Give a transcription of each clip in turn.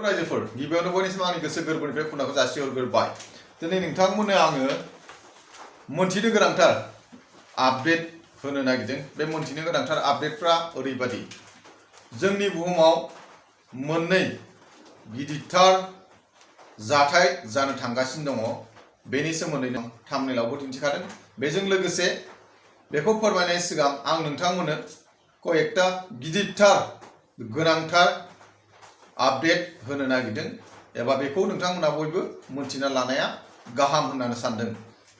रायजोफोर गिबियावनो बयनिसिम आंनि गोसो गोरबोनिफ्राय खुलुमनायखौ जासिहरग्रोबाय। दिनै नोंथांमोननो आङो मोनथिनो गोनांथार आपडेट होनो नागिरदों। बे मोनथिनो गोनांथार आपडेटफ्रा ओरैबायदि जोंनि बुहुमाव मोननै गिदिरथार जाथाय जानो थांगासिनो दङ। बेनि सोमोन्दै थाम्बनेइलावबो दिन्थिखादों। बेजों लोगोसे बेखौ फोरमायनायनि सिगां आं नोंथांमोननो कयेकटा गिदिरथार गोनांथार आपडेट होनो नागिरदों एबा बेखौ नोंथांमोना बयबो मोनथिना लानाया गाहाम होननानै सानदों।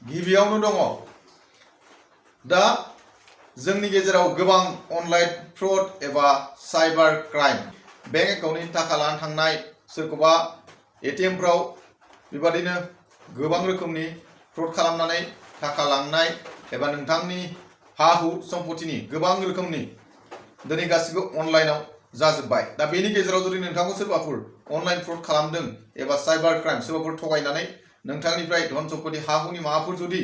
गिबियावनो दङ दा जोंनि गेजेराव गोबां अनलाइन फ्रड एबा साइबार क्राइम, बेंक एकाउन्टनि थाखा लानानै थांनाय, सोरखौबा एटिएमफ्राव बेबादिनो गोबां रोखोमनि फ्रड खालामनानै थाखा लांनाय एबा नोंथांनि हा हु सम्पथिनि गोबां रोखोमनि दिनै गासिबो अनलाइनाव जाजोब्बाय। दा बेनि गेजेराव जुदि नोंथांखौ सोरबाफोर अनलाइन फ्रड खालामदों एबा साइबार क्राइम सोरबाफोर थगायनानै नोंथांनिफ्राय धन सम्पथि हा हुनि माबाफोर जुदि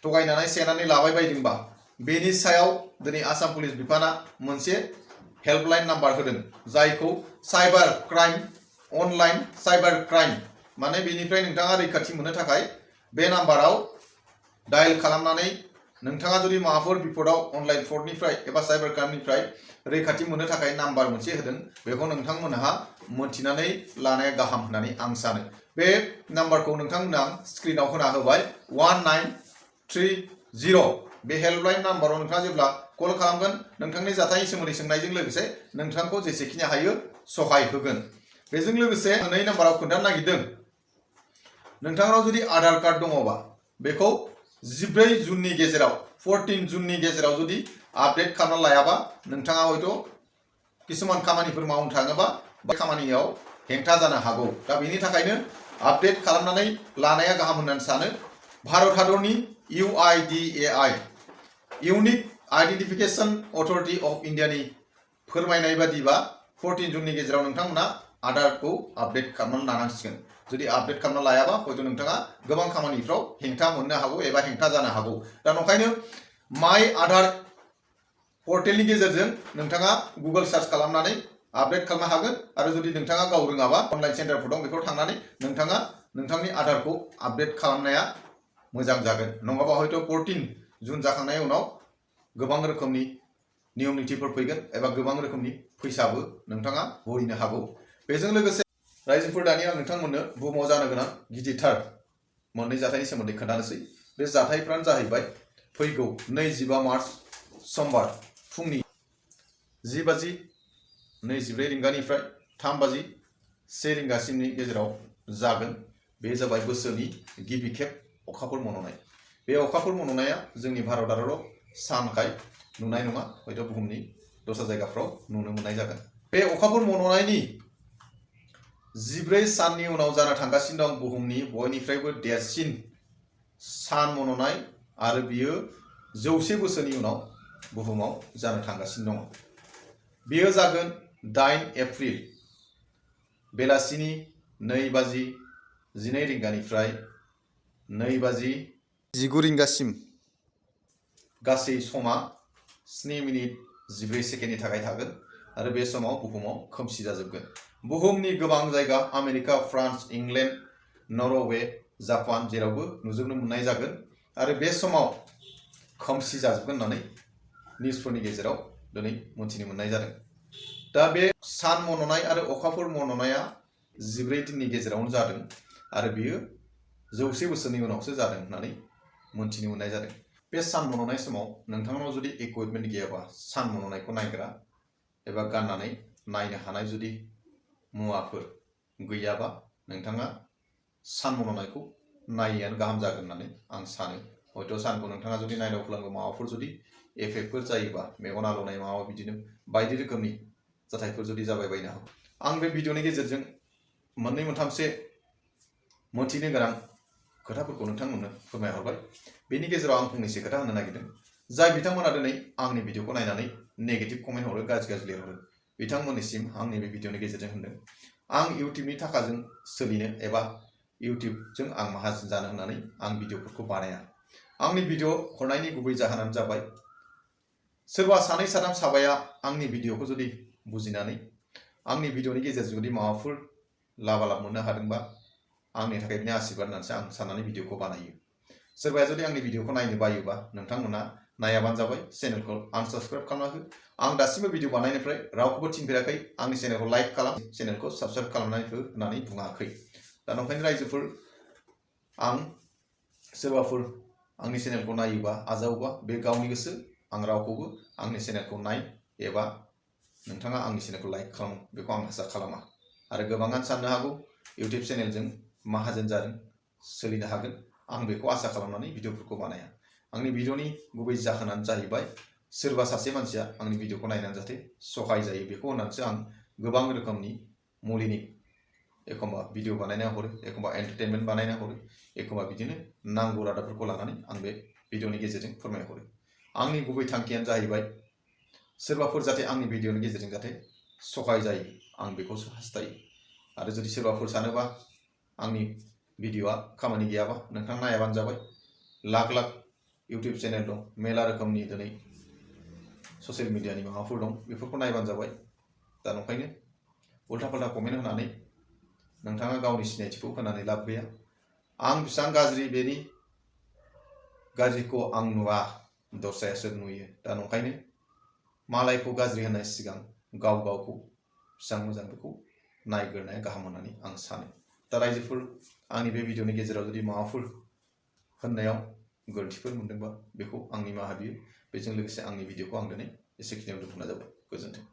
थगायनानै सेनानै लाबाय बायदोंबा बेनि सायाव दिनै आसाम पुलिस बिफाना मोनसे हेल्पलाइन नाम्बार होदों, जायखौ cyber crime online cyber crime माने बेनिफ्राय नोंथाङा रैखाथि मोननो थाखाय बे नाम्बाराव डायल खालामनानै नोंथाङा जुदि माबाफोर बिपदआव अनलाइन फ्रडनिफ्राय एबा साइबार क्राइमनिफ्राय रैखाथि मोननो थाखाय नाम्बार मोनसे होदों। बेखौ नोंथांमोनहा मोनथिनानै लानाया गाहाम होननानै आं सानो। बे नाम्बारखौ नोंथांमोना आं स्क्रिनाव होना होबाय 1930। बे हेल्पलाइन नाम्बाराव नोंथाङा जेब्ला कल खालामगोन नोंथांनि जाथायनि सोमोन्दै सोंनायजों लोगोसे नोंथांखौ जेसेखिनि हायो सहाय होगोन। बेजों लोगोसे नै नाम्बाराव खोन्थानो नागिरदों नोंथांनाव जुदि आधार कार्ड दङबा बेखौ 14 जुननि गेजेराव 14 जुननि गेजेराव जुदि आपडेट खालामना लायाबा नोंथाङा हयथ' किसुमान खामानिफोर मावनो थाङोबा बे खामानियाव हेंथा जानो हागौ। दा बेनि थाखायनो आपडेट खालामनानै लानाया गाहाम होननानै सानो। भारत हादरनि UIDAI unique identification authority of इन्डियानि फोरमायनाय बादिबा 14 जुननि गेजेराव नोंथांमोना आधारखौ आपडेट खालामनानै लानांसिगोन। जुदि आपडेट खालामना लायाबा हयथ' नोंथाङा गोबां खामानिफ्राव हेंथा मोननो हागौ एबा हेंथा जानो हागौ। दा नंखायनो माइ आधार पर्टेलनि गेजेरजों नोंथाङा गुगल सार्च खालामनानै आपडेट खालामनो हागोन। आरो जुदि नोंथाङा गाव रोङाबा अनलाइन सेन्टारफोर दं, बेखौ थांनानै नोंथाङा नोंथांनि आधारखौ आपडेट खालामनाया मोजां जागोन। नङाबा हयथ' 14 जुन जाखांनायनि उनाव गोबां रोखोमनि नियम नितिफोर फैगोन एबा गोबां रोखोमनि फैसाबो नोंथाङा भरिनो हागौ। बेजों लोगोसे रायजोफोर दानिया आं नोंथांमोननो बुहुमाव जानो गोनां गिदिरथार मोननै जाथायनि सोमोन्दै खोन्थानोसै। बे जाथायफ्रानो जाहैबाय फैगौ 25 मार्च समबार फुंनि 10:24 रिंगानिफ्राय 3:01 रिंगासिमनि गेजेराव जागोन। बे जाबाय बोसोरनि गिबि खेब अखाफोर मन'नाय। बे अखाफोर मन'नाया जोंनि भारत हादराव सानखाय नुनाय नङा, हयथ' बुहुमनि दस्रा जायगाफ्राव नुनो मोननाय जागोन। बे अखाफोर मन'नायनि 14 साननि उनाव जानो थांगासिनो दं बुहुमनि बयनिफ्रायबो देरसिन सान मन'नाय, आरो बियो 100 बोसोरनि उनाव बुहुमाव जानो थांगासिनो दङ। बियो जागोन 8 एप्रिल बेलासिनि 2:12 रिंगानिफ्राय 2:19 रिंगासिम। गासै समा 7 मिनिट 14 सेकेन्डनि थाखाय थागोन आरो बे समाव बुहुमाव खोमसि जाजोबगोन। बुहुमनि गोबां जायगा America, France, inland, Norway, Japan जेरावबो नुजोबनो मोननाय जागोन आरो बे समाव खोमसि जाजोबगोन होननानै निउसफोरनि गेजेराव दिनै मोनथिनो मोननाय जादों। दा बे सान मन'नाय आरो अखाफोर मन'नाया 14 दिननि गेजेरावनो जादों आरो बियो 100 बोसोरनि उनावसो जादों होननानै मोनथिनो मोननाय जादों। बे सान मन'नाय समाव नोंथांनाव जुदि इकुइपमेन्ट गैयाबा, सान मन'नायखौ नायग्रा एबा गाननानै नायनो हानाय जुदि मुवाफोर गैयाबा नोंथाङा सान मन'नायखौ नायैयानो गाहाम जागोन होननानै आं सानो। हयथ' सानखौ नोंथाङा जुदि नायदाव फ्लाङो माबाफोर जुदि एफेक्टफोर जायोबा, मेगन आलौनाय माबा बिदिनो बायदि रोखोमनि जाथायफोर जुदि जाबाय बायनो हागौ। आं बे भिडिअनि गेजेरजों मोननै मोनथामसो मोनथिनो गोनां खोथाफोरखौ नोंथांमोननो फोरमायहरबाय। बेनि गेजेराव आं फंनैसो खोथा होनो नागिरदों। जाय बिथांमोना दिनै आंनि भिडिअखौ नायनानै नेगेटिभ कमेन्ट हरो, गाज्रि लिरहरो, बिथांमोननिसिम आंनि बे भिडिअनि गेजेरजों होनदों आं इउटिउबनि थाखाजों सोलिनो एबा इउटिउबजों आं माहाजोन जानो होननानै आं भिडिअफोरखौ बानाया। आंनि भिडिअ हरनायनि गुबै जाहोनानो जाबाय सोरबा सानै साथाम साबाया आंनि भिडिअखौ जुदि बुजिनानै आंनि भिडिअनि गेजेरजों जुदि माबाफोर लाभालाब मोननो हादोंबा आंनि थाखाय बिनि आशीर्बाद होननानैसो आं साननानै भिडिअखौ बानायो। सोरबाया जुदि आंनि भिडिअखौ नायनो बायोबा नोंथांमोना नायाबानो जाबाय, चेनेलखौ आनसाबस्क्राइब खालामना हो। आं दासिमबो भिडिअ बानायनायनिफ्राय रावखौबो थिनफेराखै आंनि चेनेलखौ लाइक खालाम, चेनेलखौ साबस्क्राइब खालामनानै हो होननानै बुङाखै। दा नंखायनो रायजोफोर, आं सोरबाफोर आंनि चेनेलखौ नायोबा आजावोबा बे गावनि गोसो, आं रावखौबो आंनि चेनेलखौ नाय एबा नोंथाङा आंनि चेनेलखौ लाइक खालाम बेखौ आं आसा खालामा। आरो गोबाङानो साननो हागौ इउटिउब चेनेलजों माहाजोन जादों, सोलिनो हागोन, आं बेखौ आसा खालामनानै भिडिअफोरखौ बानाया। आंनि भिडिअनि गुबै जाहोनानो जाहैबाय सोरबा सासे मानसिया आंनि भिडिअखौ नायनानै जाहाथे सहाय जायो बेखौ होननानैसो आं गोबां रोखोमनि मुलिनि एखमबा भिडिअ बानायना हरो, एखमबा एन्टारटेनमेन्ट बानायना हरो, एखमबा बिदिनो नांगौ रादाबफोरखौ लानानै आं बे भिडिअनि गेजेरजों फोरमायहरो। आंनि गुबै थांखियानो जाहैबाय सोरबाफोर जाहाथे आंनि भिडिअनि गेजेरजों जाहाथे सहाय जायो, आं बेखौसो हास्थायो। आरो जुदि सोरबाफोर सानोबा आंनि भिडिअआ खामानि गैयाबा नोंथां नायाबानो जाबाय, लाख लाख इउटिउब चेनेल दं, मेला रोखोमनि दिनै ससियेल मिडियानि माबाफोर दं, बेफोरखौ नायबानो जाबाय। दा नंखायनो उल्था फाल्था कमेन्ट होनानै नोंथाङा गावनि सिनायथिखौ होनानै लाब गैया। आं बेसेबां गाज्रि बेनि गाज्रिखौ आं नुवा, दस्रायासो नुयो। दा नंखायनो मालायखौ गाज्रि होननाय सिगां गाव गावखौ बेसेबां मोजां बेखौ नायग्रोनाया गाहाम होननानै आं सानो। दा रायजोफोर, आंनि बे भिडिअनि गेजेराव जुदि माबाफोर होननायाव गोरोन्थिफोर मोनदोंबा बेखौ आं निमाहा बियो। बेजों लोगोसे आंनि भिडिअखौ आं दिनै एसेखिनियाव दोनथ'नाय जाबाय। गोजोन्थों।